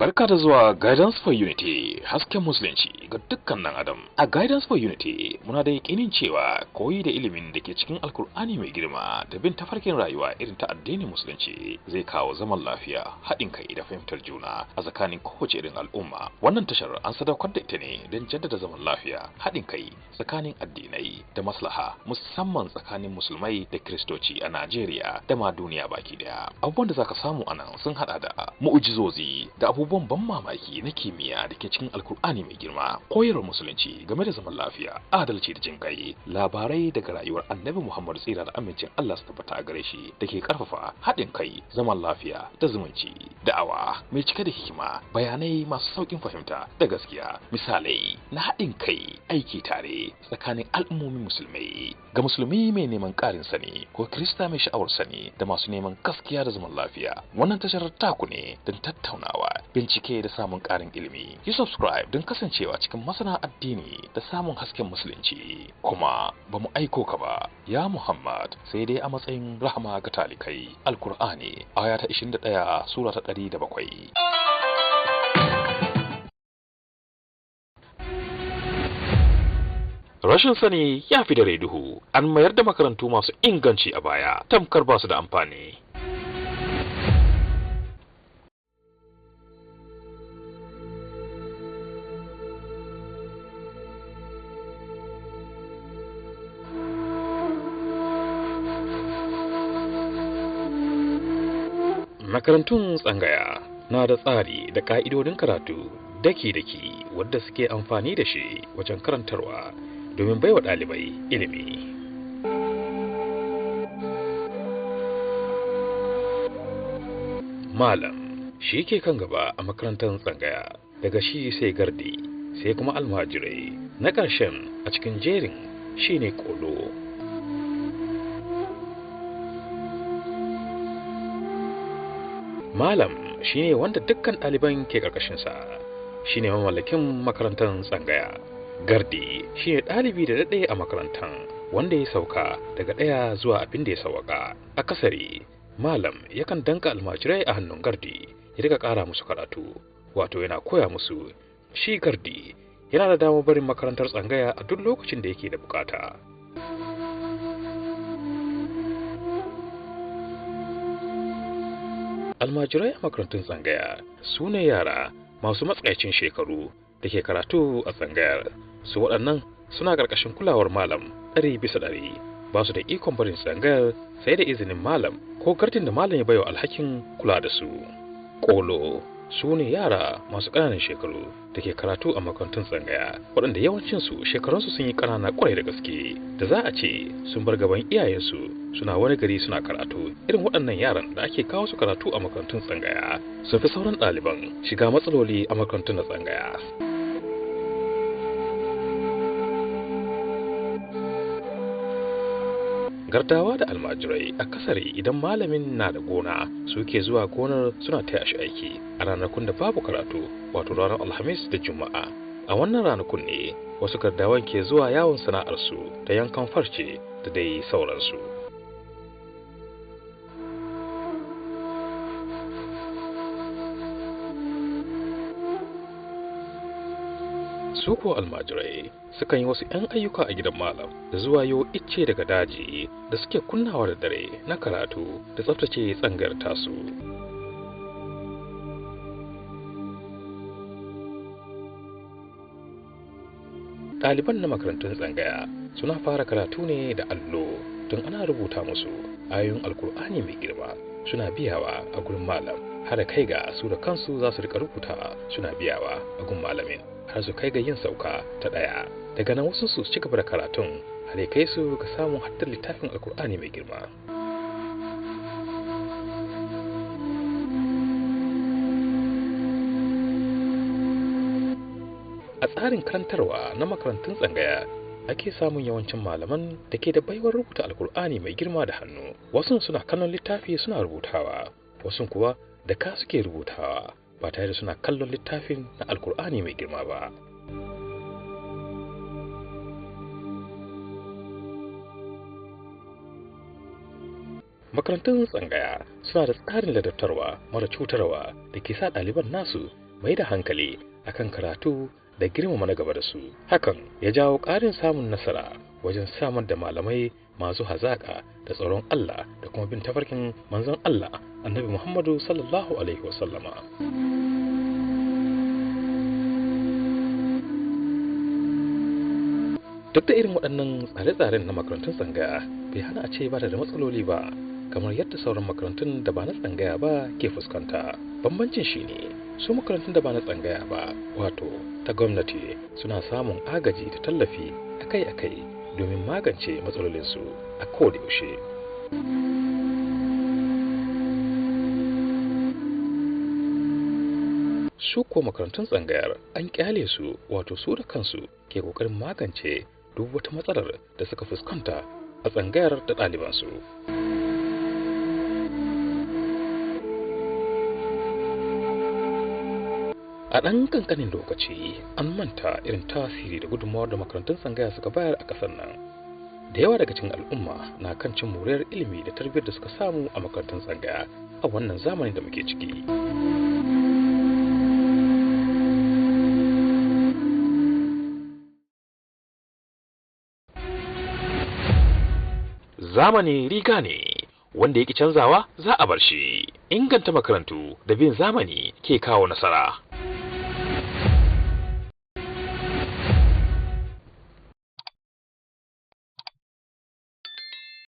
Barka da zuwa Guidance for Unity, hasken musulunci ga dukkan ɗan adam. A Guidance for Unity muna da yakinin cewa koyi da ilimin da ke cikin Alkur'ani mai girma da bin tafarkin rayuwa irin ta addinin musulunci zai kawo zaman lafiya, haɗin kai da fahimtar juna a tsakanin kowace irin al'umma. Wannan tashar an sadaukar da ita ne don jaddada zaman lafiya, haɗin kai tsakanin addinai da maslaha, musamman tsakanin musulmai da kiristoci a Najeriya da ma duniya baki daya. Abubuwan da zaka samu anan sun haɗa da mu'ujizozi da abubuwan ban mamaki na kimiyya da ke cikin Alkur'ani mai girma, koyarwar musulunci game da zaman lafiya, adalci da jin kai, labarai daga rayuwar Annabi Muhammad tsira da amincin Allah su tabbata a gare shi da ke karfafa haɗin kai, zaman lafiya da zumunci, da'awa mai cike da hikima, bayanai masu sauƙin fahimta da gaskiya, misalai na haɗin kai, aiki tare tsakanin al'ummomin musulmai. Ga musulmi mai neman ƙarin sani ko kirista mai sha'awar sani da masu neman gaskiya da zaman lafiya, wannan tashar taku ne don tattaunawa, bincike da samun ƙarin ilimi. Yi subscribe don kasancewa cikin masana addini da samun hasken musulunci. Kuma ba mu aiko ka ba, ya Muhammad, sai dai a matsayin rahama ga talikai. Alkur'ani, aya ta 21, sura ta 107. Rashin sani ya fi dare duhu, an mayar da makarantu masu inganci a baya, tamkar ba su da amfani. Makarantun tsangaya na da tsari da ƙa'idodin karatu daki-daki wadda suke amfani da shi wajen karantarwa domin baiwa ɗalibai ilimi. Malam shi ke kan gaba a makarantar tsangaya, daga shi sai gardi, sai kuma almajirai, na ƙarshen a cikin jerin shine ƙolo. Malam shine wanda dukkan ɗaliban ke ƙarƙashinsa, shine mamallakin makarantar tsangaya. Gardi shine ɗalibi da daɗe a makarantar wanda ya sauka daga ɗaya zuwa abin da ya sauka. Akasari, malam yakan danka almajirai a hannun gardi ya rika ƙara musu karatu, wato yana koya musu. Shi gardi yana da damar barin makarantar tsangaya a duk lokacin da yake da bukata. Almajirai a makarantun tsangaya su ne yara masu matsakaicin shekaru da ke karatu a tsangayar. Su waɗannan suna ƙarƙashin kulawar malam 100%, ba su da ikon barin tsangayar sai da izinin malam ko gardin da malam ya baiwa alhakin kula da su. Ƙolo su ne yara masu ƙananan shekaru da ke karatu a makarantun tsangaya, waɗanda yawancinsu shekarunsu sun yi ƙanana ƙwarai da gaske, da za a ce sun bar gaban iyayensu suna wani gari suna karatu. Irin waɗannan yaran da ake kawo su karatu a makarantun tsangaya sun fi sauran ɗaliban shiga matsaloli a makarantun na tsangaya. Gardawa da almajirai akasari idan malamin na da gona suke zuwa gonar suna taya shi aiki a ranakun da babu karatu, wato ranar Alhamis da Juma'a. A wannan ranakun ne wasu gardawan ke zuwa yawon sana'arsu ta yankan farce da dai sauransu. Su kuwa almajirai sukan yi wasu 'yan ayyuka a gidan malam da zuwa yo icce daga daji da suke kunnawa da dare na karatu da tsaftace tsangar tasu. Ɗaliban na makarantun tsangaya suna fara karatu ne da allo, tun ana rubuta musu ayoyin Alkur'ani mai girma suna biyawa a gurin malam, har kai ga su da kansu za su rika rubuta suna biyawa a gun malamin, har su kai ga yin sauka ta ɗaya. Daga nan wasu su ci gaba da karatun har ya kai su ga samun haddar littafin Alkur'ani mai girma. A tsarin karantarwa na makarantun tsangaya ake samun yawancin malaman da ke da baiwar rubuta Alkur'ani mai girma da hannu. Wasu suna kallon littafi suna rubutawa, wasu kuwa da ka suke rubutawa ba tare da suna kallon littafin na Alkur'ani mai girma ba. Makarantun tsangaya suna da tsarin ladabtarwa mara cutarwa da ke sa ɗaliban nasu mai da hankali akan karatu da girmama na gaba da su. Hakan ya jawo ƙarin samun nasara wajen samar da malamai masu hazaƙa da tsaron Allah da kuma bin tafarkin manzon Allah, Annabi Muhammadu sallallahu alaihi wasallama. Duk da irin waɗannan tsare-tsaren na makarantun tsangaya, bai hana a ce ba da matsaloli ba kamar yadda sauran makarantun da ba na tsangaya ba ke fuskanta. Bambancin shine, su makarantun da ba na tsangaya ba, wato ta gwamnati, suna samun agaji da tallafi akai-akai domin magance matsalolinsu a kodayaushe. Su ko makarantun tsangayar an kyale su, wato su da kansu ke kokarin magance duk wata matsalar da suka fuskanta a tsangayar da ɗalibansu. A ɗan ƙanƙanin lokaci an manta irin tasiri da gudunmawar da makarantun tsangaya suka bayar a ƙasar nan. Da yawa daga cikin al'umma na kan cin moriyar ilimi da tarbiyyar da suka samu a makarantun tsangaya a wannan zamanin da muke ciki. Zamani riga ne, wanda ya ƙi canzawa za a bar shi. Inganta makarantu da bin zamani ke kawo nasara.